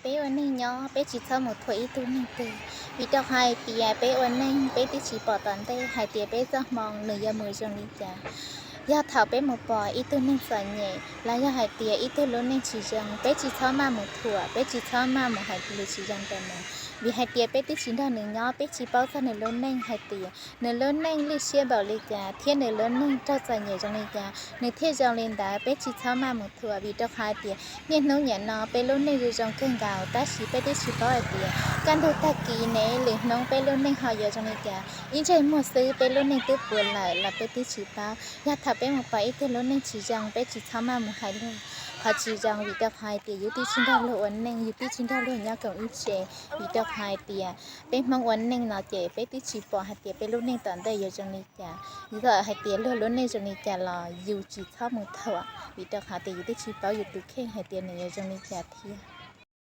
Peb ua neeg nyob peb tsis txhob mus thuam ib tug neeg twg, vim rau qhov hais tias peb ua neeg peb twb tsis pom tom ntej hais tias peb txoj hmoo nws yuav mus zoo li cas. Yog thaum peb mus pom ib tug neeg txom nyem los yog hais tias ib tug lub neej tsis zoo, peb tsis txhob maj mus thuam, peb tsis txhob maj mus hais lus tsis zoo rau nws, vim hais tias peb twb tsis nrog nws nyob, peb tsis paub txog nws lub neej hais tias nws lub neej lwj siab npaum li cas thiab nws lub neej raug txom nyem zoo li cas nws thiaj zoo li ntawd. Peb tsis txhob maj mus thuam, vim rau qhov hais tias niaj hnub niam no peb lub neej zoo zoo kawg nkaus, tab sis peb twb tsis paub hais tias kaj ntug tag kis ne lwm hnub peb lub neej ho yuav zoo li cas. Ib ntsais muag xwb peb lub neej twb puas lawm los peb twb tsis paub. Yog thaum peb mus pom ib tug lub neej tsis zoo, peb tsis txhob maj mus hais lus qhov tsis zoo, vim rau qhov hais tias yus twb tsis nrog luag ua neej, yus twb tsis nrog luag nyob koom ib tse. Vim rau qhov hais tias peb Hmoob ua neej no ces peb twb tsis pom hais tias peb lub neej tom ntej yuav zoo li cas. Yog hais tias luag lub neej zoo li cas los yus tsis txhob mus thuam, vim rau qhov tias yus twb tsis paub yus tus kheej hais tias nws yuav zoo li cas thiab.